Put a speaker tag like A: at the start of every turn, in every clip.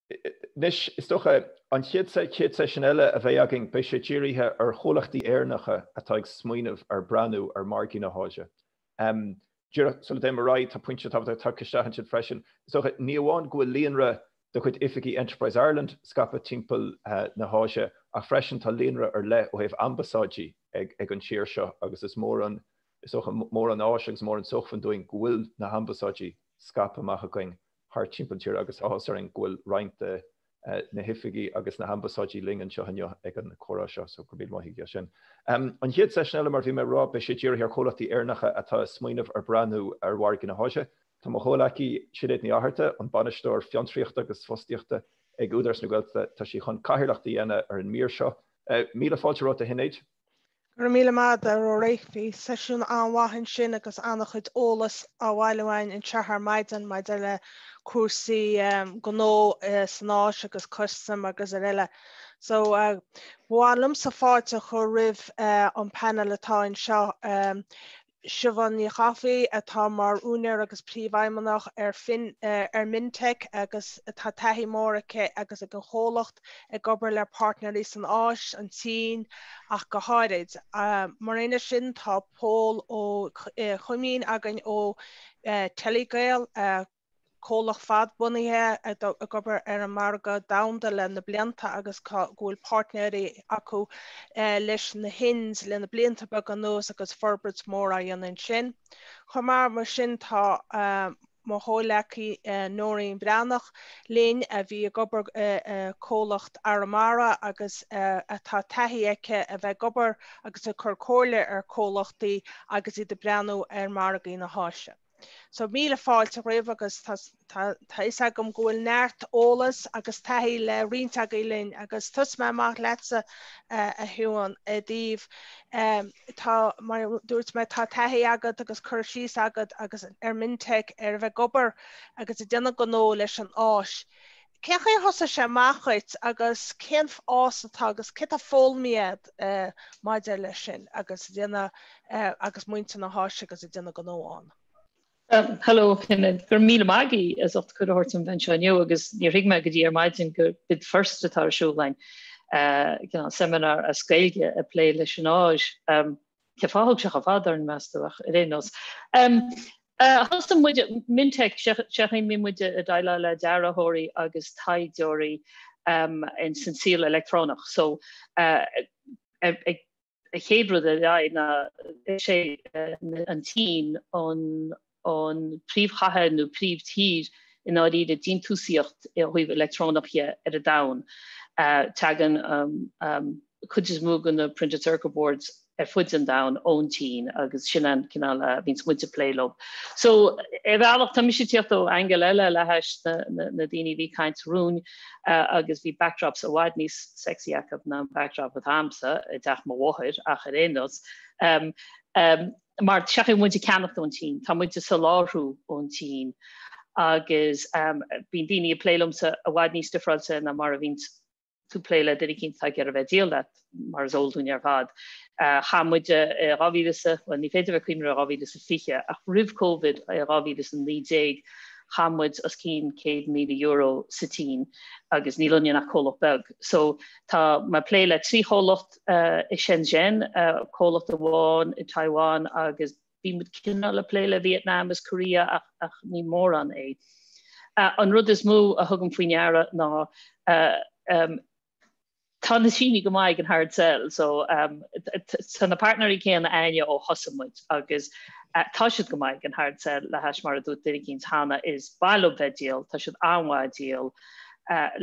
A: Anois, is dócha, an chéad seisiún eile a bheidh againn, beidh sé dírithe ar chomhlachtaí Éireannacha atá ag smaoineamh ar breathnú ar mhargaí na hÁise. Díreach sula dtéim ar aghaidh, tá pointe tábhachtach tagtha isteach ansin freisin. Is dócha, ní amháin go bhfuil líonra de chuid oifigí Enterprise Ireland scaipthe timpeall na hÁise, ach freisin tá líonra ar leith ó thaobh ambasáidí ag an tír seo agus is mór an, is dócha, mór an áis agus mór an tsócmhainn dúinn go bhfuil na hambasáidí scaipthe amach againn thart timpeall na tíre agus áthas orainn go bhfuil roinnt de na hoifigí agus na hambasáidí linn anseo inniu ag an comhrá seo, so go raibh míle maith agat as sin. An chéad seisiún eile, mar a bhí mé ag rá, beidh sé dírithe ar chomhlachtaí Éireannacha atá ag smaoineamh ar breathnú ar mhargaí na hÁise. Tá mo chomhghleacaí Sinéad Ní Fhátharta, an Bainisteoir Fiontraíochta agus Fostaíochta ag Údarás na Gaeltachta, tá sí chun cathaoirleacht a dhéanamh ar an mír seo. Míle fáilte romhat a Shinéid.
B: Go raibh míle maith agat, a Ruairí. Bhí seisiún an-mhaith ansin agus an-chuid eolas á bhailiú againn anseo ar maidin maidir le cúrsaí gnó san Áis agus custaim agus araile. So, ba mhaith liomsa fáilte a chur roimh an panel atá anseo. Siobhán Ní Chofaigh, atá mar úinéir agus príomhfheidhmeannach ar ar Mintec agus tá taithí mór aici agus ag an chomhlacht ag obair le páirtnéirí san Áis, an tSín ach go háirid. Mar aon leis sin tá Pól Ó Coimín againn ó Telegael, comhlacht fadbhunaithe ag obair ar an margadh domhanda le na blianta agus go bhfuil páirtnéirí acu leis na HINs le na blianta beaga anuas agus forbairt mór á dhéanamh ansin. Chomh maith mar sin tá mo chomhghleacaí Nóirín Breathnach linn a bhí ag obair i comhlacht Arramara agus atá taithí aici a bheith ag obair agus ag cur comhairle ar comhlachtaí agus iad ag breathnú ar margaí na hÁise. So míle fáilte roimh agus tá fhios agam go bhfuil neart eolas agus taithí le roinnt agaibh linn agus tosóidh mé amach leatsa a Shiobhán i dtaobh tá mar a dúirt mé tá taithí agat agus cur síos agat agus ar Mintec ar a bheith ag obair agus ag déanamh gnó leis an Áis. Cén chaoi a thosaigh sé amach dhuit agus cén fhás atá agus cé atá foghlamtha agat maidir leis sin agus ag déanamh agus muintir na hÁise agus ag déanamh gnó ann?
C: Hello, Go raibh míle maith agaibh as ucht cuireadh a thabhairt dom bheith anseo inniu agus níor thuig mé go dtí ar maidin gur bid first atá ar siúl againn, cineál seimineár as Gaeilge ag plé leis an Áis. Cén fáth a thóg sé chomh fada orainn, meas tú, ach ar aon nós. Thosaigh muid, Mintec, seachnaíonn mbíonn muid ag déileáil le dearthóirí agus taighdeoirí in san saol leictreonach. So, ag an chéad rud ar aghaidh ná is é an tSín an an príomhchathair nó príomhthír i ndáiríre déantúsaíocht ó thaobh leictreonach dhe ar an domhan. Tagann cuid is mó de na printed circuit boards ar fud an domhain ón tSín agus sin an cineál a bhíonns muid ag plé leo. So ar bhealach tá mise ag tíocht ó angle eile le hais na daoine a bhí ag caint romhainn agus bhí backdrops i bhfad níos sexy acu ná an backdrop atá a'msa i dteach mo mháthair ach ar aon nós. Mar seachas muid ag ceannacht ón tSín, tá muid ag soláthrú ón tSín agus bíonn daoine ag plé liomsa i bhfad níos difreáilte ná mar a bhíonn tú ag plé le duine eicínt atá ag iarraidh bheith ag díol leat, mar is eol dúinn ar fad. Chaith muid i 2000 is a, bhuel ní féidir bheith ag cuimhneamh ar 2020 ach roimh Covid i 2019 chaith muid os cionn €100,000 sa tSín agus níl ionainn ach comhlacht beag. So tá mé ag plé le 3 chomhlacht i Shenzhen, comhlacht amháin i Taiwan agus bhí muid cineál ag plé le Vietnam is Korea ach, ach ní mórán é. An rud is mó a thugaim faoi ndeara ná tá na Sínigh go maith ag an hard sell so tá na páirtnéirí céanna a'inne ó thosaigh muid agus tá siad go maith ag an hard sell le hais mar a dúirt duine eicínt cheana is maith leo bheith ag díol, tá siad an-mhaith ag díol.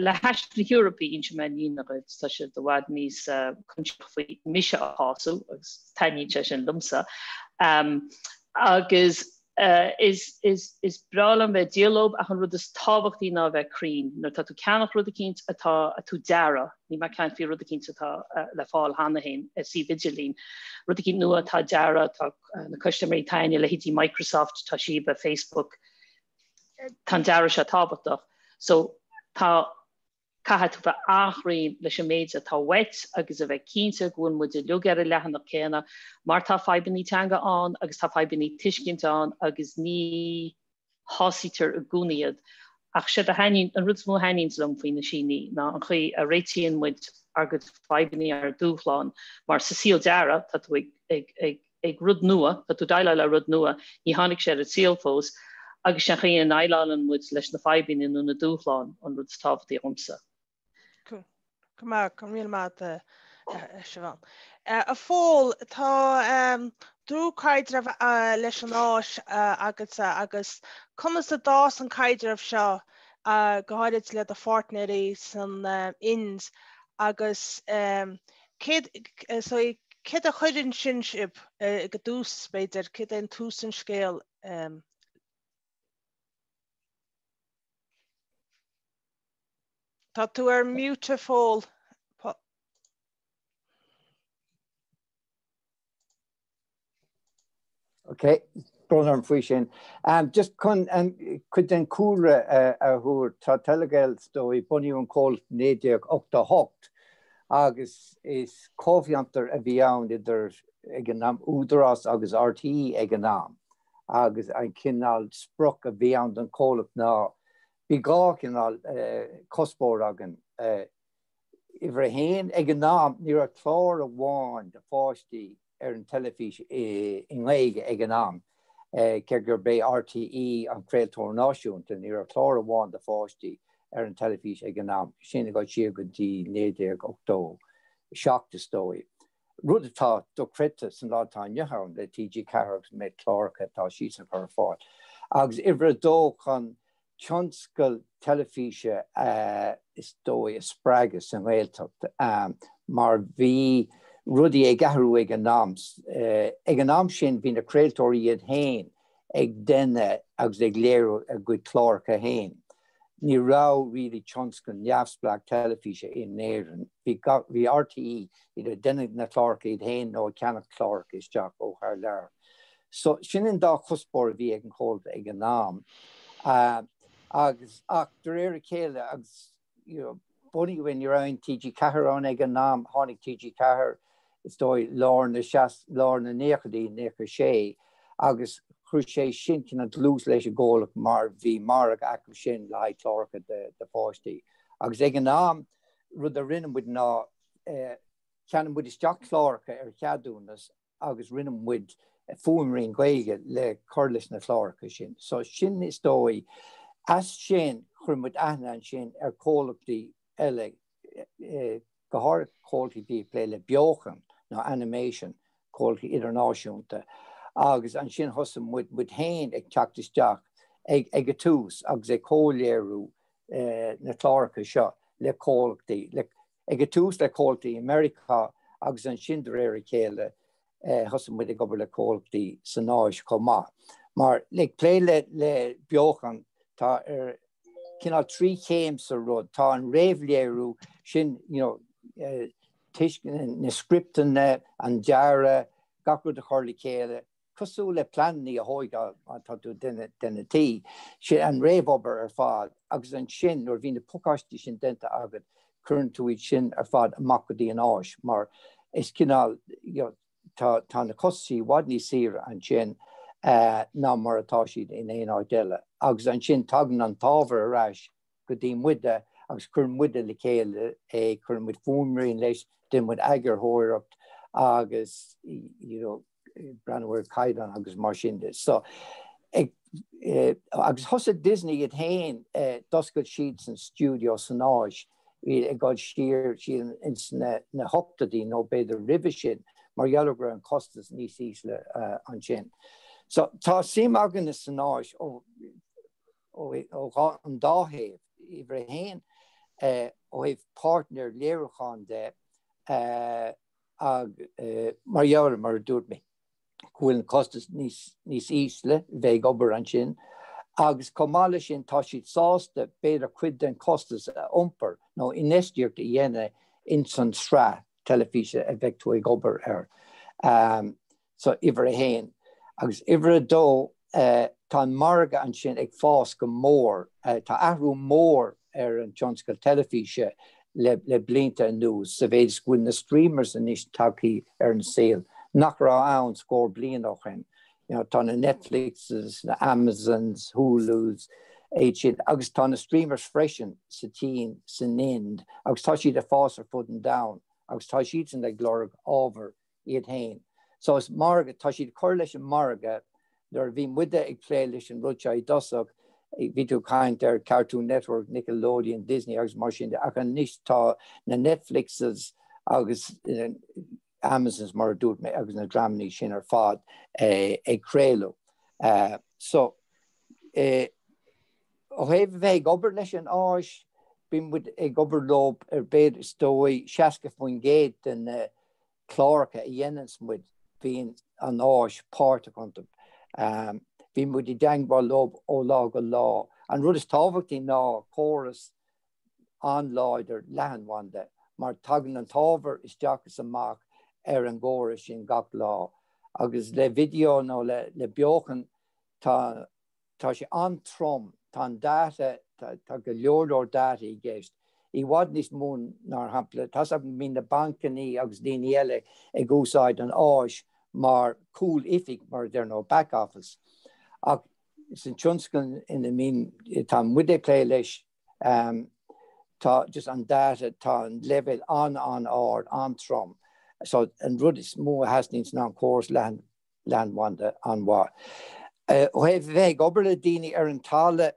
C: Le hais na hEorpaigh, inseoidh mé an fhírinne dhuit, tá siad i bhfad níos coinsiasach faoi mise a shásamh agus taitníonn sé sin liomsa. Agus is breá liom bheith ag díol leo ach an rud is tábhachtaí ná a bheith cruinn. Nuair atá tú ag ceannach rud eicínt atá tú ag dearadh, níl mé ag caint faoi rud eicínt atá le fáil cheana féin ar suíomh idirlín, rud eicínt nua atá á dearadh, tá na custaiméirí atá a'inne, leithéidí Microsoft, Toshiba, Facebook, tá an dearadh seo tábhachtach. So tá, caithfidh tú bheith an-chruinn leis an méid atá uait agus a bheith cinnte go bhfuil muid uilig ar an leathanach céanna mar tá fadhbannaí teanga ann agus tá fadhbannaí tuiscint ann agus ní shásaítear i gcónaí iad. Ach séard a thaitníonn, an rud is mó a thaitníonns liom faoi na Sínigh ná an chaoi a réitíonn muid ár gcuid fadhbanna, ár dúshláin, mar sa saol dearaidh tá tú ag, ag, ag, ag rud nua, tá tú ag déileáil le rud nua, ní tháinig sé ar an saol fós, agus sé an chaoi a ndéileálann muid leis na fadhbanna nó na dúshláin an rud is tábhachtaí dhomsa.
B: Go maith, go raibh míle maith agat, a Siobhán. A Phóil, tá dlúthchaidreamh leis an Áis agatsa agus conas a d'fhás an caidreamh seo, go háirid le do pháirtnéirí san Ind agus céard céard a chuir ansin sibh ag an dtús, b'fhéidir, céard é an tús an scéil? Tá tú ar mute a Phóil.
D: Ok, brón orm faoi sin. Um, just chun um, cuid den chúlra a, a thabhairt, tá Telegael is dóigh, bunaíodh an comhlacht 1988 agus is comhfhiontar a bhí ann idir ag an am Údarás agus RTÉ ag an am agus an cineál sprioc a bhí ann don chomhlacht ná Bhí 2 chineál cuspóir againn. Uimhir a haon, ag an am ní raibh clár amháin do pháistí ar an teilifís i nGaeilge ag an am, cé gurb é RTÉ an craoltóir náisiúnta, ní raibh clár amháin do pháistí ar an teilifís ag an am, sin ag dul siar go dtí 1987 is dóigh. Rud atá dochreidte san lá atá inniu ann le TG4 agus an méid cláracha atá siadsan a chur ar fáil. Agus uimhir a dó chun tionscal teilifíse is dóigh a spreagadh sa nGaeltacht mar bhí rudaí ag athrú ag an am. Ag an am sin bhí na craoltóirí iad féin ag déanamh agus ag léiriú a gcuid cláracha féin. Ní raibh really tionscal neamhspleách teilifíse in Éirinn. Bhí bhí RTÉ either ag déanamh na cláracha iad féin nó ag ceannach cláracha isteach ó thar lear. So sin an dá chuspóir a bhí ag an chomhlacht ag an am. Agus ach de réir a chéile agus you know, bunaíodh é, ní raibh aon TG4 ann ag an am, tháinig TG4 is dóigh lár na lár na naochadaí, 96, agus chuir sé sin cineál dlús leis an gcomhlacht mar bhí margadh acu sin le haghaidh cláracha do pháistí. Agus ag an am, rud a rinne muid ná cheannaigh muid isteach cláracha ar cheadúnas agus rinne muid fuaimrian Gaeilge le cur leis na cláracha sin. So sin is dóigh, as sin chuir muid aithne ansin ar chomhlachtaí eile, go háirithe comhlachtaí a bhí ag plé le beochan nó animation, comhlachtaí idirnáisiúnta, agus ansin thosaigh muid muid féin ag teacht isteach ag ag an tús agus ag comhléiriú na cláracha seo le comhlachtaí, le Ag an tús le comhlachtaí i Meiriceá agus ansin de réir a chéile thosaigh muid ag obair le comhlachtaí san Áis chomh maith. Mar ag plé le beochan tá ar cineál 3 chéim sa rud. Tá an réamhléiriú sin you know na scripteanna, an dearadh, gach rud a chur le chéile, cosúil le pleananna a thóigeáil má tá tú ag déanamh tí, sin an réamhobair ar fad agus ansin nuair a bhíonn na pacáistí sin déanta agat cuireann tú iad sin ar fad amach go dtí an Áis mar is cineál you know tá tá na costaisí i bhfad níos saoire ansin ná mar atá siad in aon áit eile agus ansin tagann an t-ábhar ar ais go dtí muide agus cuireann muide le chéile é, cuireann muid fuaimrian leis, déanann muid eagarthóireacht agus you know breathnú ar caighdeán agus mar sin de. So ag agus thosaigh Disney iad féin, d'oscail siadsan stiúideo san Áis, ag dul siar sílim ins na na hochtóidí nó b'fhéidir roimhe sin mar gheall ar go raibh an costas níos ísle ansin. So tá suim againne san Áis ó ó an dá thaobh, uimhir a haon ó thaobh páirtnéir léiriúcháin de mar gheall ar, mar a dúirt mé, go bhfuil an costas níos ísle bheith ag obair ansin agus chomh maith leis sin tá siad sásta b'fhéidir cuid den chostas a iompar nó infheistíocht a dhéanamh ins an tsraith teilifíse a bheidh tú ag obair air. So uimhir a haon. Agus uimhir a dó, tá an margadh ansin ag fás go mór. Tá athrú mór ar an tionscal teilifíse le blianta anuas, sa mhéid is go bhfuil na streamers anois tagthaí ar an saol, nach raibh ann scór bliain ó shin. You know, tá na Netflixes, na Amazons, Hulus. Iad sin agus tá na streamers freisin sa tSín, san Ind agus tá siad ag fás ar fud an domhain agus tá siadsan ag lorg ábhar iad féin. So is margadh, tá siad ag cur leis an margadh, nuair a bhí muide ag plé leis an rud seo i dtosach, bhí tú ag caint ar Cartoon Network, Nickelodeon, Disney agus mar sin de ach anois tá na Netflixes agus Amazons mar a dúirt mé agus na dreamanna sin ar fad ag craoladh. So ó thaobh a bheith ag obair leis an Áis, bíonn muid ag obair leo ar b'fhéidir is dóigh 60% de na cláracha a dhéananns muid, bíonn an Áis páirteach iontu. Bíonn muid i dteangmháil leo ó lá go lá. An rud is tábhachtaí ná córas an-láidir leathanbhanda mar tagann an t-ábhar isteach is amach ar an gcóras sin gach lá agus le video nó le beochan tá tá sé an-trom, tá an data, tá go leor leor data i gceist, i bhfad níos mó ná mar shampla, tá's agam go mbíonn na bancannaí agus daoine eile ag úsáid an Áis mar cúl-oifig mar a deir nó back office ach san tionscal ina mbíonn, tá muid ag plé leis, tá just an data, tá an leibhéal an-an-ard, an-trom. So an rud is mó a theastaíonn ná an córas leathan, leathanbhanda an-mhaith. Ó thaobh a bheith ag obair le daoine ar an talamh,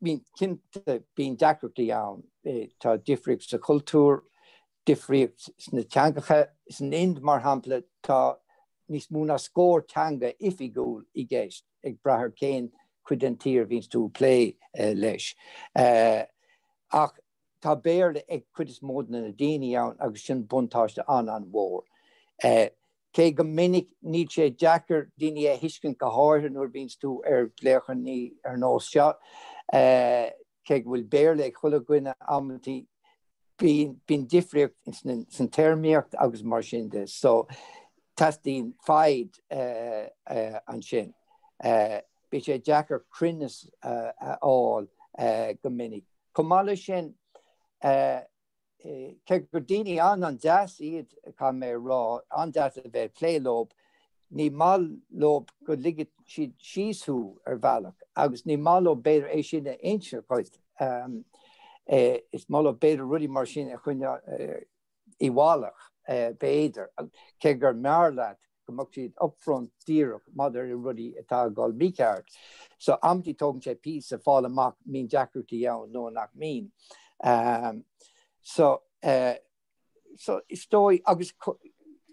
D: bíonn cinnte, bíonn deacrachtaí ann. Tá difríocht sa chultúr, difríocht sna teangacha. San Ind, mar shampla, tá níos mó ná scór teanga oifigiúil i gceist, ag brath ar cén cuid den tír a bhíonns tú ag plé leis. Ach tá Béarla ag cuid is mó de na daoine ann agus sin buntáiste an-an-mhór. Cé go minic níl sé deacair daoine a thuiscint go háirithe nuair a bhíonns tú ar ghlaochanna ar nós seo, cé go bhfuil Béarla ag chuile dhuine amantaí, bíonn difríocht san téarmaíocht agus mar sin de so teastaíonn foighid ansin. Bíonn sé deacair cruinneas a fháil go minic. Chomh maith leis sin, cé gur daoine an-an-deas iad, caithfidh mé a rá, an-deas a bheith ag plé leo, ní maith leo go ligfidh siad síos thú ar bhealach agus ní maith leo b'fhéidir é sin a inse dhuit. Is maith leo b'fhéidir rudaí mar sin a choinneáil i bhfolach, b'fhéidir, cé gur mb'fhearr leat go mbeadh siad upfront díreach maidir le rudaí atá ag dul mícheart. So amantaí tógann sé píosa fáil amach mbíonn deacrachtaí ann nó nach mbíonn. So so is dóigh agus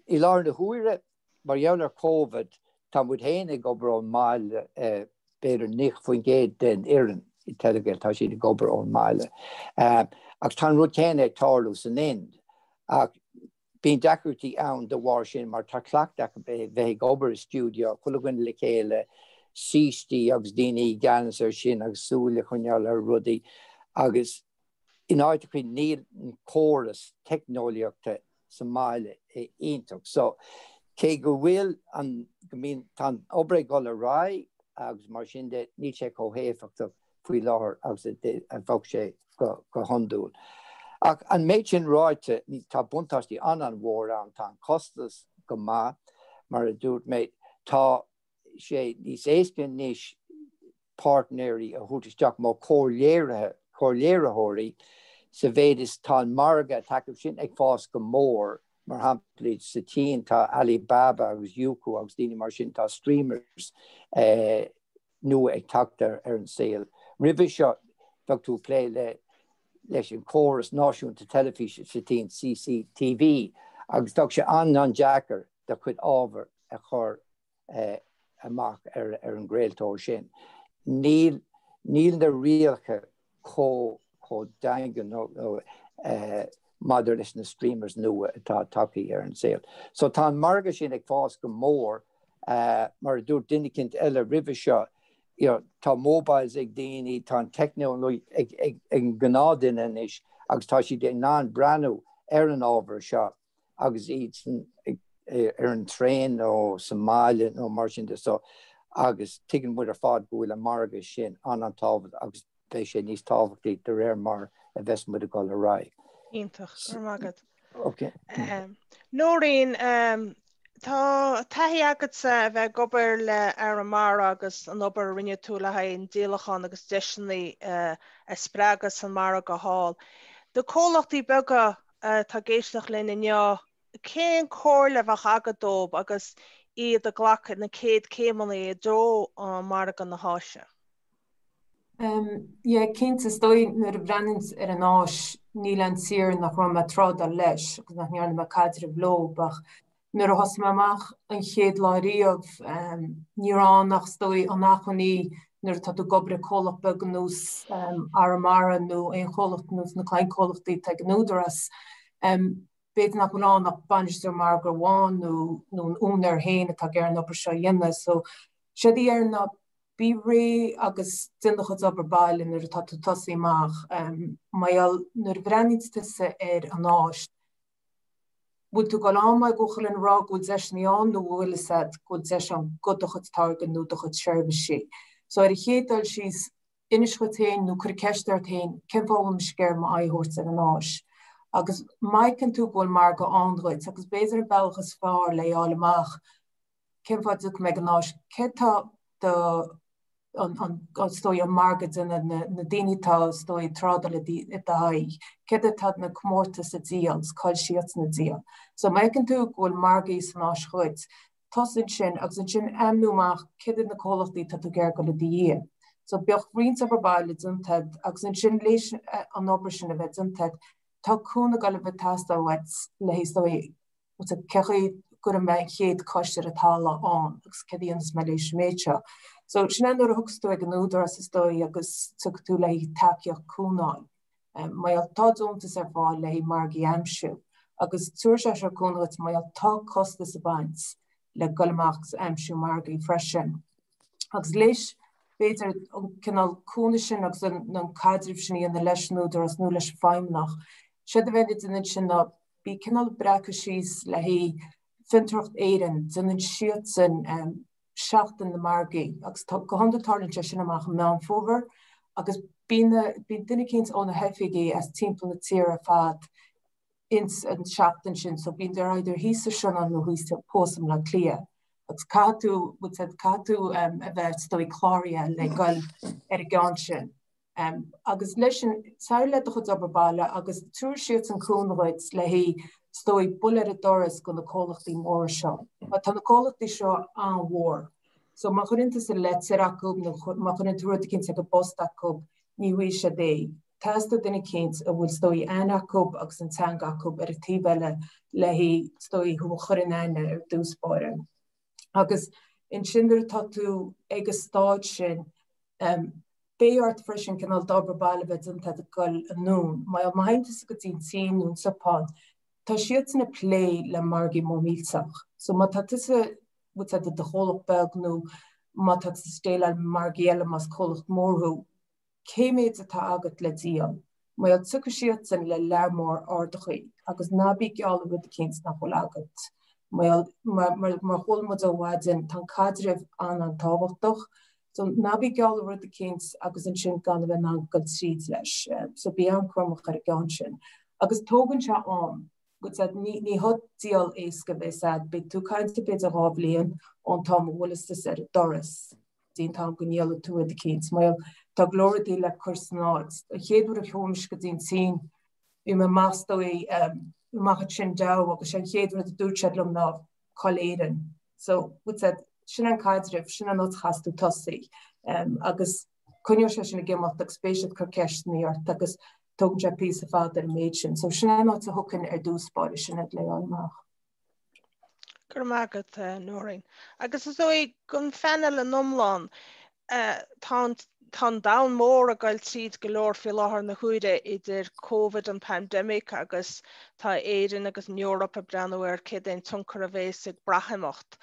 D: i láthair na huaire mar gheall ar Covid tá muid féin ag obair ón mbaile b'fhéidir 90% den fhoireann i Telegael tá siad ag obair ón mbaile. Agus tá an rud céanna ag tarlú san Ind ach Bíonn deacrachtaí ann de bharr sin mar tá cleachtadh acu bheith ag obair i stiúideo, chuile dhuine le chéile, saoistí agus daoine i gceannas air sin agus súil a choinneáil ar rudaí agus in áiteachaí níl an córas teicneolaíochta sa mbaile iontach. So cé go bhfuil an, go mbíonn, tá an obair ag dul ar aghaidh agus mar sin de níl sé chomh héifeachtach faoi láthair agus a bheadh sé go hiondúil. Ach an méid sin ráite, tá buntáistí an-an-mhór ann, tá an costas go maith, mar a dúirt mé, tá sé níos éasca anois páirtnéirí a thabhairt isteach mar comhléiritheoirí sa mhéid is tá an margadh atá acu sin ag fás go mór, mar shampla sa tSín tá Alibaba agus Youku agus daoine mar sin, tá streamers nua ag teacht ar an saol. Roimhe seo, bheadh tú ag plé le leis an córas náisiúnta teilifíse sa tSín, CCTV, agus bheadh sé an-an-deacair do chuid ábhair a chur amach ar an gcraoltóir sin. Níl níl na rialacha chomh chomh daingean nó maidir leis na streamers nua atá tagtha ar an saol. So tá an margadh sin ag fás go mór. Mar a dúirt duine eicínt eile roimhe seo, you know, tá mobiles ag daoine, tá an teicneolaíocht ag ag an gnáthdhuine anois agus tá siad in ann breathnú ar an ábhar seo agus iad san ar an traein nó sa mbaile nó mar sin de. So agus tuigeann muid ar fad go bhfuil an margadh sin an-an-tábhachtach agus beidh sé níos tábhachtaí de réir mar a bheas muid ag dul ar aghaidh.
B: Iontach, go raibh maith agat. Ok. Nóirín, um, Tá taithí agatsa a bheith ag obair le Arramara agus an obair a rinne tú le haghaidh an díolachán agus deiseanna a spreagadh san margadh thall. Do comhlachtaí beaga atá ag éisteacht linn inniu, cén comhairle a bheadh agat dóibh agus iad ag glacadh na céad céimeanna i dtreo margadh na hÁise?
E: Yeah, cinnte, is dóigh nuair a bhreathnaíonn ar an Áis, níl aon tír nach raibh mé ag trádáil leis agus nach ndearna mé caidreamh leo ach nuair a thosaigh mé amach an chéad lá riamh, ní raibh ann ach is dóigh an acmhainní nuair atá tú ag obair ag comhlacht beag ar nós Arramara nó aon chomhlacht ar nós na clainchomhlachtaí atá ag an Údarás. B'fhéidir nach bhfuil ann ach bainisteoir margaidh amháin nó nó an úinéir féin atá ag iarraidh an obair seo a dhéanamh. So, séard a déarfainn ná Bí réidh agus déan do chuid obair baile nuair atá tú ag tosaí amach. Mar gheall, nuair a bhreathnaíonn tusa ar an Áis, bhfuil tú ag dul ann mar go bhfuil chuile dhuine ag rá go bhfuil deiseanna ann nó bhfuil fhios agat go bhfuil deis ann go do chuid táirge nó do chuid seirbhísí. So ar an chéad dul síos, inis dhuit féin nó cuir ceist ort féin, cén fáth a bhfuil mise ag iarraidh m'aghaidh a thabhairt ar an Áis? Agus má fheiceann tú go bhfuil margadh ann dhuit, agus b'fhéidir an bealach is fearr le fháil amach Cén fáth a dtiocfaidh mé ag an Áis? Céard tá do an an is dóigh an margadh ag déanamh na na daoine atá is dóigh ag trádáil i do aghaidh? Céard atá na comórtas ag díol agus cá bhfuil siadsan ag díol? So má fheiceann tú go bhfuil margaí san Áis dhuit, tosaigh ansin agus ansin ainmniú amach céard iad na comhlachtaí atá tú ag iarraidh dul i do dhiaidh. So bíodh roinnt obair baile déanta agat agus ansin léis an obair sin a bheith déanta agat, tá cúnamh ag dul a bheith ag teastáil uait le is dóigh Cén chaoi a gcuirfidh mé an chéad chois ar an talamh ann agus céard a dhéanfas mé leis an méid seo. So sin é nuair a thiocfas tú ag an Údarás is dóigh agus tiocfaidh tú le haghaidh tacaíocht cúnamh a fháil. Mar gheall tá deontas ar fáil le haghaidh margaí a aimsiú agus tabharfaidh sé seo cúnamh dhuit mar gheall tá costas ag baint le dul amach agus aimsiú margaí freisin. Agus leis b'fhéidir an cineál cúnamh sin agus an caidreamh sin a dhéanamh leis an Údarás nó leis an Feidhmeannach, séard a bheinn ag déanamh ansin ná Bí cineál ag breacadh síos le haghaidh Fiontraíocht Éireann, déanann siadsan Seachtain na Margaí agus tá, go hiondúil tarlaíonn sé sin amach i Meán Fómhair agus bíonn bíonn duine eicínt ó na hoifigí as timpeall na tíre ar fad ins an seachtain sin so bíonn siad either thíos sa Sionnán nó thíos thuas i mBleá Cliath agus caithfidh tú, bhfuil a fhios agat, caithfidh tú a bheith is dóigh cláraithe le goil ar an gceann sin. Agus leis sin, tar le do chuid obair baile agus tabharfaidh siadsan cúnamh dhuit le haghaidh, is dóigh, bualadh ar an doras go na comhlachtaí móra seo. Mar tá na comhlachtaí seo an-mhór. So má chuireann tusa leitir acu nó má chuireann tú rud eicínt ag an bpost acu, ní bhfaighidh siad é. Teastóidh duine eicínt a bhfuil, is dóigh, aithne acu agus an teanga acu ar an taobh eile le haghaidh, is dóigh, thú a chur in aithne ar dtús báire. Agus ansin nuair atá tú ag an stáid sin, beidh ort freisin cineál d'obair baile a bheith déanta agat ag goil anonn. Má má théann tusa go dtí an tSín nó an tSeapáin, tá siadsan ag plé le margaí mór millteach. So má tá tusa, bhfuil a fhios agat, i do chomhlacht beag nó má tá tusa ag déileáil le margaí eile más comhlacht mór thú, Cé méid atá agat le díol? Mar gheall tiocfaidh siadsan le lear mór ordachaí agus ná bí ag gealladh rud eicínt nach bhfuil agat. Mar gheall, mar chuala muid ó mhaidin, tá an caidreamh an-an-tábhachtach. So ná bí ag gealladh rud eicínt agus ansin gan a bheith in ann dul tríd leis. So bí an-cúramach ar an gceann sin. Agus tógann sé am. Ní ní díol éasca a bheas agat. Beidh tú ag caint b'fhéidir 2 bhliain ón t-am a bhuaileas tusa ar an doras. dtí an t-am go ndíolfaidh tú rud eicínt. Mar gheall, tá go leor rudaí le cur san áit. An chéad uair a chuaigh mise go dtí an tSín, bhí mé amach is dóigh, amach i Qingdao agus sé an chéad rud a dúirt siad liom ná cá bhfuil Éirinn. So, bhfuil a fhios agat, sin an caidreamh, sin an áit a chaithfeas tú tosaí. Agus coinneoidh sé sin ag imeacht agus beidh siad ag cur ceisteanna ort agus tógann sé píosa fada ar an méid sin. So sin an áit a thiocfainn ar dtús báire, sin é le fháil amach.
B: Go raibh maith agat, Nóirín. Agus is dóigh don phainéal in iomlán, tá an tá an domhan mór ag goil tríd go leor faoi láthair na huaire idir Covid, an pandemic, agus tá Éirinn agus an Eoraip ag breathnú ar céard é an tionchar a bhéas ag Breatimeacht.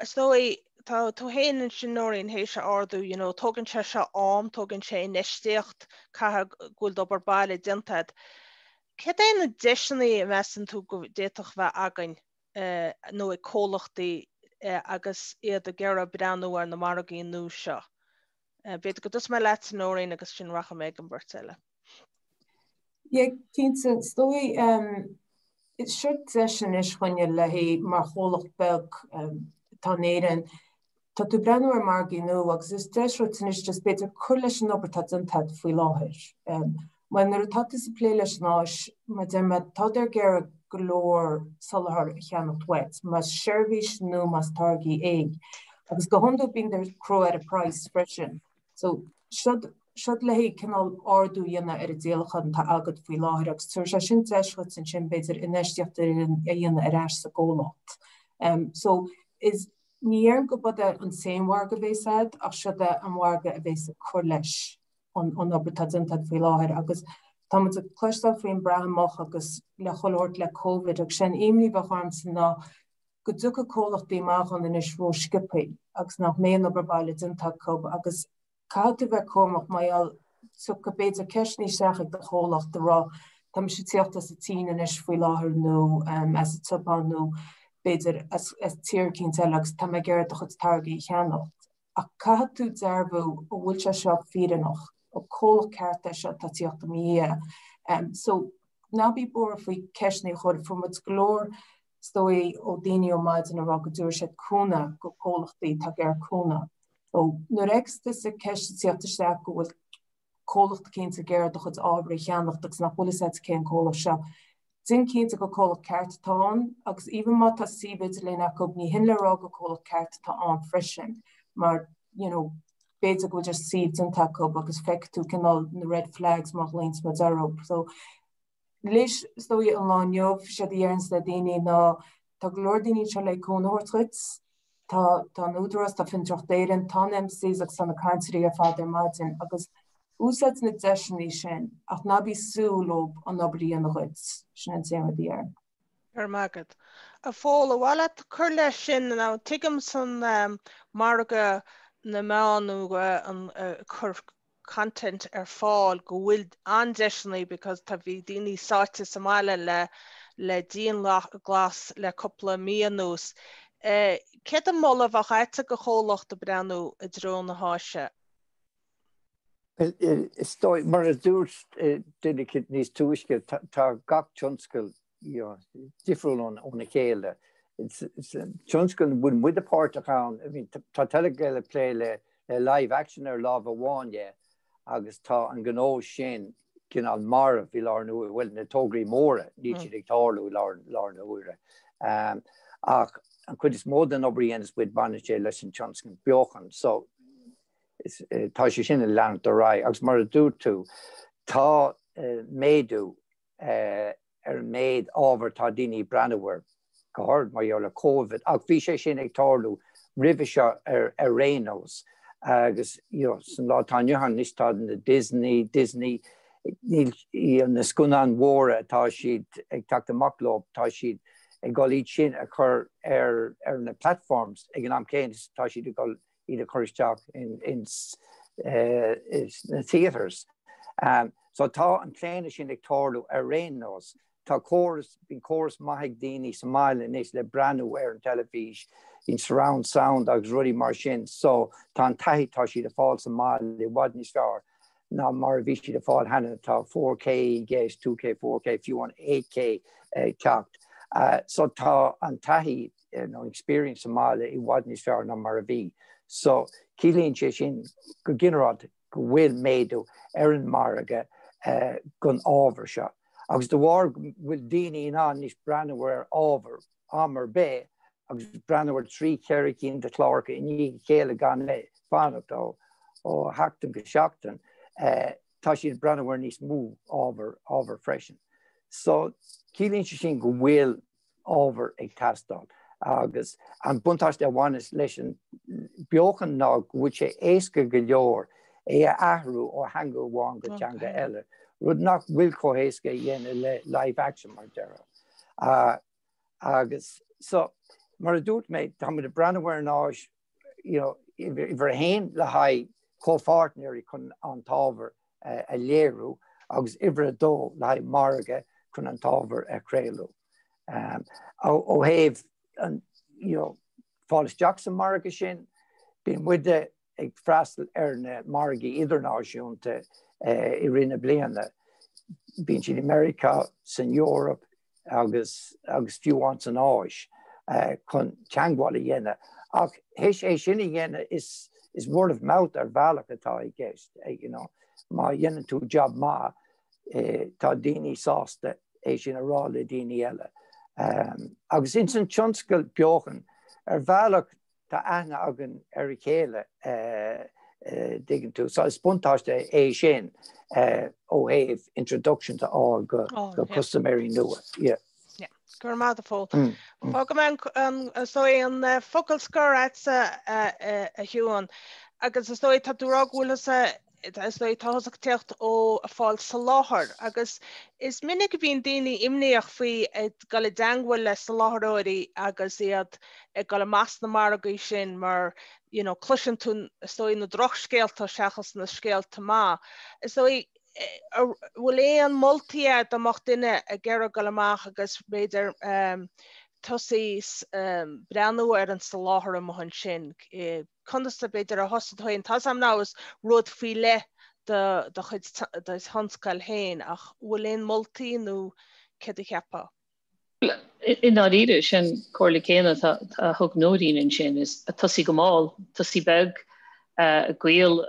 B: Is dóigh, tá tú féin ansin Nóirín théis a ardú, you know, tógann sé seo am, tógann sé infheistíocht, caithfidh go bhfuil d'obair baile déanta agat. Céard é na deiseanna a mheasann tú go d'fhéadfadh bheith againn nó ag comhlachtaí agus iad ag iarraidh breathnú ar na margaí nua seo? B'fhéidir go dtosóidh mé leatsa Nóirín agus ansin rachaidh mé ag an bheirt eile.
E: Yeah, cinnte. Is dóigh, Seo deis anois dhúinne le haghaidh mar chomhlacht beag atá in Éirinn, tá tú ag breathnú ar margaí nua agus is deis dhuit anois just b'fhéidir cur leis an obair atá déanta agat faoi láthair. Mar nuair atá tú ag plé leis an Áis, mar deir mé, tádar ag iarraidh go leor soláthar a cheannacht uait, más seirbhís nó más táirgí é. Agus go hiondúil bíonn cró ar an praghas freisin. So, seod, seod le haghaidh cineál ardú a dhéanamh ar an díolachán atá agat faoi láthair agus tabharfaidh sé sin deis dhuit ansin b'fhéidir infheistíocht a dhéanamh ar ais sa gcomhlacht. So, is, ní dhéarfainn go b'é an t-aon mhargadh a bhéas a'd ach seod é an margadh a bhéas ag cur leis an an obair atá déanta a'd faoi láthair agus tá muid ag cloisteáil faoin mBreatimeacht agus le chuile shórt le Covid agus sé an imní a bheadh ormsa ná go dtiocfaidh comhlachtaí amach ann anois ró-sciobthaí agus nach mbeidh an obair baile déanta acu agus caithfidh tú bheith cúramach mar gheall tiocfaidh b'fhéidir ceisteanna isteach ag do chomhlacht ag rá tá mise ag tíocht as an tSín anois faoi láthair nó as an tSeapáin nó b'fhéidir as tír eicínt eile agus tá mé ag iarraidh do chuid táirgí a cheannacht. Ach caithfidh tú dearbhú an bhfuil sé seo fírinneach, an comhlacht ceart é seo atá ag tíocht i mo dhiaidh. So ná bí buartha faoi ceisteanna a chur, fuair muid go leor is dóigh ó daoine ó maidin ag rá go dtabharfaidh siad cúnamh go comhlachtaí atá ag iarraidh cúnamh. So nuair a fheiceas tusa ceist ag tíocht isteach go bhfuil comhlacht eicínt ag iarraidh do chuid ábhar a cheannacht agus nach bhfuil fhios agat cén comhlacht seo, déan cinnte gur comhlacht ceart atá ann agus even má tá suíomh idirlín acu ní hin le rá gur comhlacht ceart atá ann freisin mar you know b'fhéidir go bhfuil just suíomh déanta acu agus feicfidh tú cineál na red flags má ghlaonns muid orthu. So Leis, is dóigh, an lá inniu, séard a déarfainnse le daoine ná tá go leor daoine anseo le cúnamh a thabhairt dhuit. Tá, tá an Údarás, tá Fiontraíocht Éireann, tá an MCs agus tá na cainteoirí ar fad ar maidin agus úsáid na deiseanna sin ach ná bí ag súil leo an obair a dhéanamh dhuit. Sin an t-aon rud a déarfainn.
B: Go raibh maith agat. A Phóil, ar mhaith leat cur leis sin? Now, tuigim san margadh na meán nó an cur content ar fáil go bhfuil an-deiseanna because tá bhí daoine sáite sa mbaile le le dianghlas le cúpla mí anuas. Céard an moladh a bheadh agat do chomhlacht ag breathnú i dtreo na hÁise?
D: Is dóigh, mar a dúirt duine eicínt níos túisce, tá gach tionscal difriúil óna chéile. Tionscal a bhfuil muide páirteach ann, I mean, tá Telegael ag plé le live action ar lámh amháin dhe agus tá an gnó sin cineál marbh i láthair na huaire, bhuel, na tograí móra, níl siad ag tarlú i láthair na huaire. Ach an chuid is mó den obair a dhéanas muid baineann sé leis an tionscal beochan. So, tá sé sin ag leanacht ar aghaidh agus mar a dúirt tú, tá méadú ar an méid ábhar atá daoine ag breathnú air, go háirid mar gheall ar Covid, ach bhí sé sin ag tarlú roimhe seo ar aon nós agus you know san lá atá inniu ann anois tá na Disney, Disney, níl na scannáin mhóra atá siad ag teacht amach leo, tá siad ag dul iad sin a chur ar ar na platforms ag an am céanna is atá siad ag dul iad a chur isteach ins na theatres. So tá an claonadh sin ag tarlú ar aon nós. Tá córas, bíonn córas maith ag daoine sa mbaile anois le breathnú ar an teilifís, bíonn surround sound agus rudaí mar sin so tá an taithí atá siad ag fáil sa mbaile i bhfad níos fearr ná mar a bhí siad ag fáil cheana. Tá 4K i gceist, 2K, 4K, fiú an 8K ag teacht. So tá an taithí nó experience sa mbaile i bhfad níos fearr ná mar a bhí. So ciallaíonn sé sin go ginearálta go bhfuil méadú ar an margadh don ábhar seo. Agus de bharr go bhfuil daoine in ann anois breathnú ar ábhar am ar bith agus breathnú ar 3, 4 cinn de chláracha i ndiaidh a chéile gan bheith ag fanacht ó sheachtain go seachtain, tá siad ag breathnú ar níos mó ábhar ábhar freisin. So ciallaíonn sé sin go bhfuil ábhar ag teastáil. Agus an buntáiste a bhaineas leis an beochan ná go bhfuil sé éasca go leor é a athrú ó theanga amháin go teanga eile, rud nach bhfuil chomh héasca a dhéanamh le live action mar déarfá. Agus so, mar a dúirt mé, tá muid ag breathnú ar an Áis you know, uimhir a haon le haghaidh comhpháirtnéirí chun an t-ábhar a léiriú agus uimhir a dó le haghaidh margadh chun an t-ábhar a chraoladh. Ó thaobh an, you know, fáil isteach sa margadh sin, bíonn muide ag freastal ar na margaí idirnáisiúnta i rith na bliana. Bíonn siad i Meiriceá, san Eoraip. agus agus fiú amháin san Áis chun teangmháil a dhéanamh. Ach théis é sin a dhéanamh is is word of mouth ar bhealach atá i gceist, you know. Má dhéanann tú jab maith tá daoine sásta é sin a rá le daoine eile. Agus ins an tionscal beochan ar bhealach tá aithne againn ar a chéile, dtuigeann tú. So is buntáiste é sin ó thaobh introductions a fháil go custaiméirí nua. Yeah.
B: Yeah. Go raibh maith agat a Phóil. Fágfaidh mé an is dóigh an focal scoir agatsa a Shiún. Agus is dóigh tá tú ag rá go bhfuil thusa is dóigh tá thusa ag teacht ó fáil soláthair agus is minic a bhíonn daoine imníoch faoi ag dul i dteangmháil le soláthróirí agus iad ag dul amach sna margaí sin mar you know, cloiseann tú is dóigh na drochscéalta seachas na scéalta maith. Is dóigh bhfuil aon moltaí agat dá mbeadh duine ag iarraidh dul amach agus b'fhéidir um, tosaí um, breathnú ar an soláthar amuigh ansin Conas b'fhéidir a thosaigh tú féin? Tá's a'm now is rud faoi leith do do chuid do thionscal féin ach bhfuil aon moltaí nó céard a cheapfá?
C: I ndáiríre, sin comhairle céanna a thug Nóirín ansin, is tosaí go mall, tosaí beag, gaol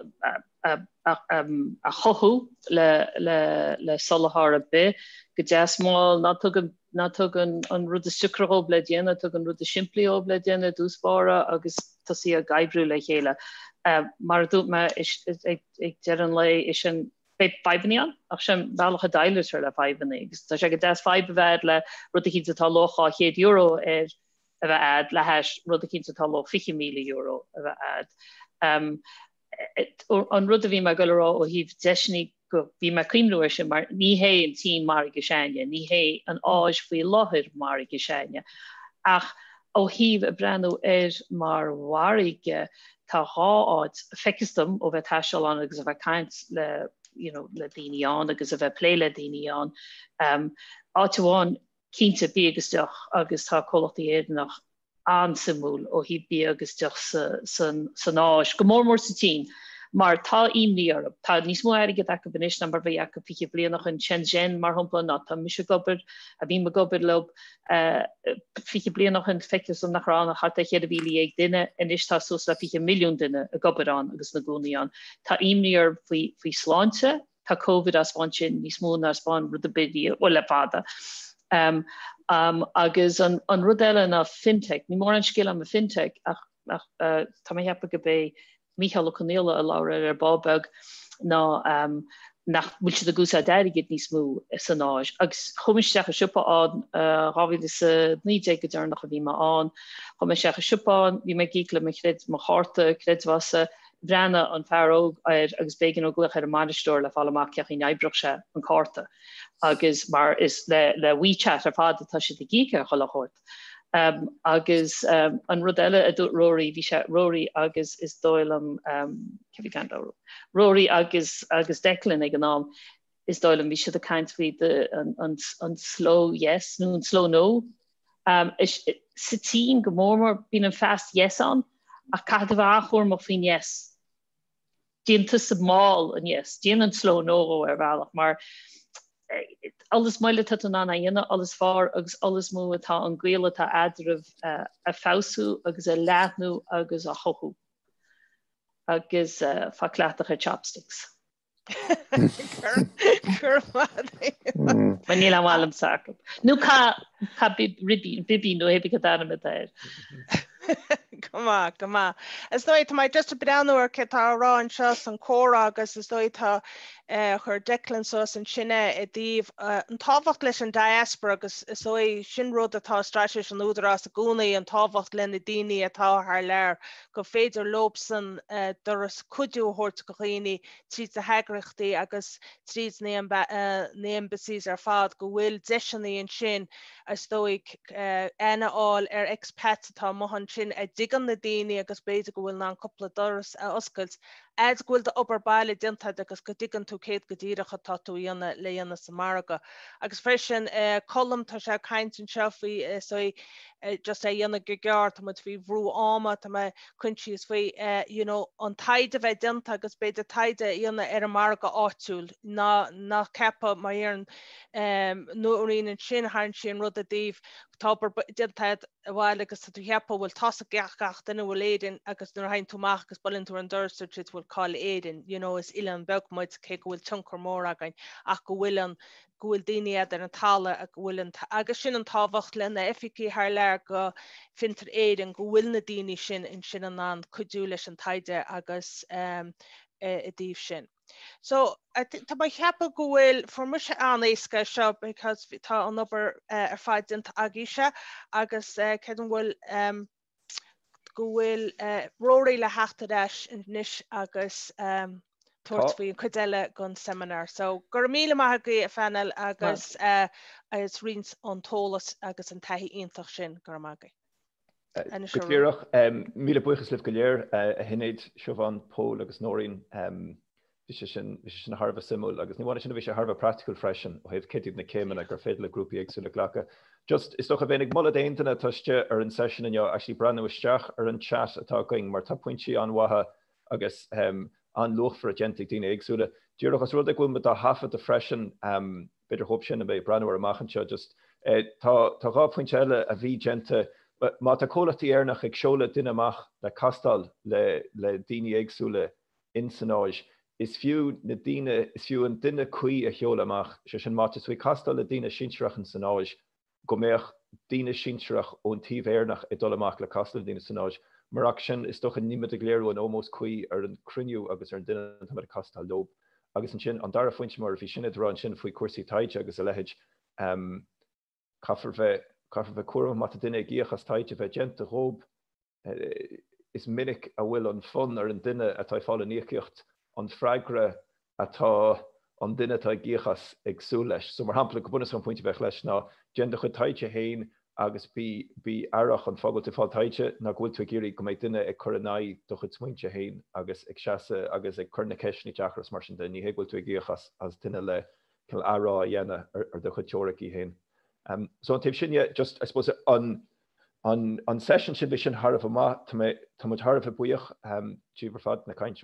C: a chothú le soláthar ar bith, go deas mall, ná tóg ná tóg an rud is deacra dhóibh le déanamh, tóg an rud is simplí dhóibh le déanamh i dtús báire agus tosaí ag oibriú le chéile. Mar a dúirt mé ag deireadh an lae, is sin, beidh fadhbanna ann, ach sin an bealach a déileáiltear le fadhbanna agus tá sé go deas fadhb a bheith le rud eicínt atá luach €200 air a bheith a'd le hais rud eicínt atá luach €20,000 a bheith a'd. An rud a bhí mé ag dul a rá ó thaobh deiseanna go bhí mé ag cuimhniú air sin mar ní hé an tSín margadh s'againne, ní hé an Áis faoi láthair margadh s'againne. Ach ó thaobh ag breathnú air mar mhargadh, tá dhá áit, feictear dom ó bheith ag taisteal ann agus a bheith ag caint le you know, le daoine ann agus a bheith ag plé le daoine ann. Um, áit amháin cinnte bia agus deoch agus tá comhlachtaí Éireannach an-suimiúil ó thaobh bia agus deoch san Áis, go mór mór sa tSín, mar tá imní orthu. Tá níos mó airgead acu anois ná mar bhí acu 20 bliain ó shin. Shenzhen, mar shampla, an áit atá mise ag obair, a bhím ag obair leo, 20 bliain ó shin, feictear dom nach raibh ann ach thart ar 14,000 duine, anois tá suas le 20 milliún duine ag obair ann agus ina gcónaí ann. Tá imní orthu faoi sláinte, Tá Covid á 'spáint sin níos mó ná 'spáin rud ar bith riamh, bhuel le fada. Um, um, agus an, an rud eile ná fintech. Ní mórán scéal agam fintech ach, ach uh, tá mé ag ceapadh gurb é Mícheál Ó Conghaile a labhair air ar ball beag ná um, nach bhfuil siad ag úsáid airgid níos mó san Áis. Agus chuaigh mé isteach i siopa ann uh, 2019 go deireanach a bhí mé ann. Chuaigh mé isteach i siopa ann, bhí mé ag íoc le mo chreid mo chárta creidmheasa, Bhreathnaigh an fear óg air agus b'éigean dó glaoch ar an mbainisteoir le fáil amach cén chaoi a n-oibreodh sé an cárta agus mar is le le WeChat ar fad atá siad ag íoc ar chuile shórt. Um, agus um, an rud eile a dúirt Rory, bhí sé Rory agus is dóigh liom um, cé bhí gan Rory agus agus Declan ag an am, is dóigh liom bhí siad ag caint faoi an, an, an slow yes nó an slow no Sa tSín go mór mór bíonn an fast yes ann ach caithfidh tú a bheith an-chúramach faoin yes. Déan tusa mall an yes, déan an slow no dhó ar bhealach mar oll is moille atá tú in ann é a dhéanamh, oll is fearr agus oll is mó atá an gaol atá eadraibh a feabhsú agus a leathnú agus a chothú. Agus fáil cleachtach ar chopsticks. Mar níl aon mhaith liomsa acu. Nó caith bibín nó hé cad ainm atá air.
B: Go maith, go maith. Is dóigh tá mé just ag breathnú ar cé tá á rá anseo san comhrá agus is dóigh tá eh, chuir Declan suas ansin é i dtaobh eh, an tábhacht leis an diaspora agus is dóigh sin rud atá i straitéis an Údarás i gcónaí an tábhacht le na daoine atá thar lear go féidir leobsan eh, doras cuidiú a thabhairt go dhaoine tríd na heagraíochtaí agus tríd na embassies ar fad go bhfuil deiseanna ansin is dóigh aithne a fháil ar expats atá amuigh ansin a dtuigeann na daoine agus b'fhéidir go bhfuil in ann cúpla doras a oscailt. Fhad go bhfuil d'obair baile déanta agat agus go dtuigeann tú céard go díreach atá tú a dhéanamh le dhéanamh sa margadh. Agus freisin, Colm, tá sé ag caint anseo faoi so just é a dhéanamh go gearr, tá muid faoi bhrú ama, tá mé coinsias faoi you know an taighde a bheith déanta agus b'fhéidir taighde a dhéanamh ar an margadh áitiúil ná ná ceapadh mar a deireann Nóirín ansin tharraing sí an rud i dtaobh tá obair déanta agat sa bhaile agus tá tú ag ceapadh bhfuil tá's ag gach gach duine bhfuil Éirinn agus nuair a thagann tú amach agus buaileann tú ar an doras dúirt siad bhfuil cá'il Éirinn you know is oileán beag muid cé go bhfuil tionchar mór againn ach go bhfuil an go bhfuil daoine agat ar an talamh go bhfuil an agus sin an tábhacht le na oifigí thar lear go Fiontar Éireann go bhfuil na daoine sin ansin in ann cuidiú leis an taighde agus um, i dtaobh sin. So tá mé ag ceapadh go bhfuil fuair mise an-éasca é seo because tá an obair ar fad déanta agaibhse agus creidim bhfuil go bhfuil Rory le theacht ar ais anois agus tabhairt faoi an cuid eile den seminar. So go raibh míle maith agaibh a phanel agus as roinnt an t-eolas agus an taithí iontach sin go raibh maith agaibh.
A: Go díreach. Míle buíochas libh go léir, a Shinéad, Siobhán, Pól agus Nóirín. Bhí sé sin, bhí sé sin thar a bheith suimiúil agus ní amháin sin, bhí sé thar a bheith praiticiúil freisin ó thaobh céard iad na céimeanna gur féidir le grúpaí éagsúla glacadh. Just, is dócha, bheinn ag moladh d'aon duine atá istigh ar an seisiún inniu actually breathnú isteach ar an chat atá againn mar tá pointí an-mhaithe agus an-luachmhara déanta ag daoine éagsúla. Díreach, os rud é go bhfuil muid á thaifeadadh freisin, b'fhéidir dhóibh sin a bheidh ag breathnú air amach anseo just tá tá 2 phointe eile a bhí déanta má tá comhlachtaí Éireannach ag seoladh duine amach le castáil le le daoine éagsúla in san Áis is fiú na daoine is fiú an duine cuí a sheoladh amach sé sin má tá tú ag castáil le daoine sinsearach in san Áis go mbeadh daoine sinsearach ón taobh Éireannach ag dul amach le castáil le daoine san Áis. Murach sin, is dócha, níl muid ag léiriú an ómós cuí ar an cruinniú agus ar an duine atá muid ag castáil leo. Agus ansin, an dara phointe, mar a bhí Sinéad ag rá ansin faoi cúrsaí taighde agus a leithéid, caithfear bheith, caithfear bheith cúramach má tá duine ag íoc as taighde a bheith déanta dhób, Is minic a bhfuil an fonn ar an duine atá ag fáil an íocaíocht an freagra atá an duine atá ag íoc as ag súil leis. So, mar shampla, go bunúsach an pointe a bheadh leis ná déan do chuid taighde féin agus bí bí aireach an fáth go bhfuil tú ag fáil taighde ná go bhfuil tú ag iarraidh go mbeidh duine ag cur in aghaidh do chuid smaointe féin agus ag seasamh agus ag cur na ceisteanna deacra is mar sin de. Ní hé go bhfuil tú ag íoc as as duine le cineál athrá a dhéanamh ar ar do chuid teoiricí féin. So an taobh sin dhe, just I suppose an An seisiún sin, bhí sin thar a bheith maith. Tá mé, tá muid thar a bheith buíoch díobh ar fad, na cainteoirí.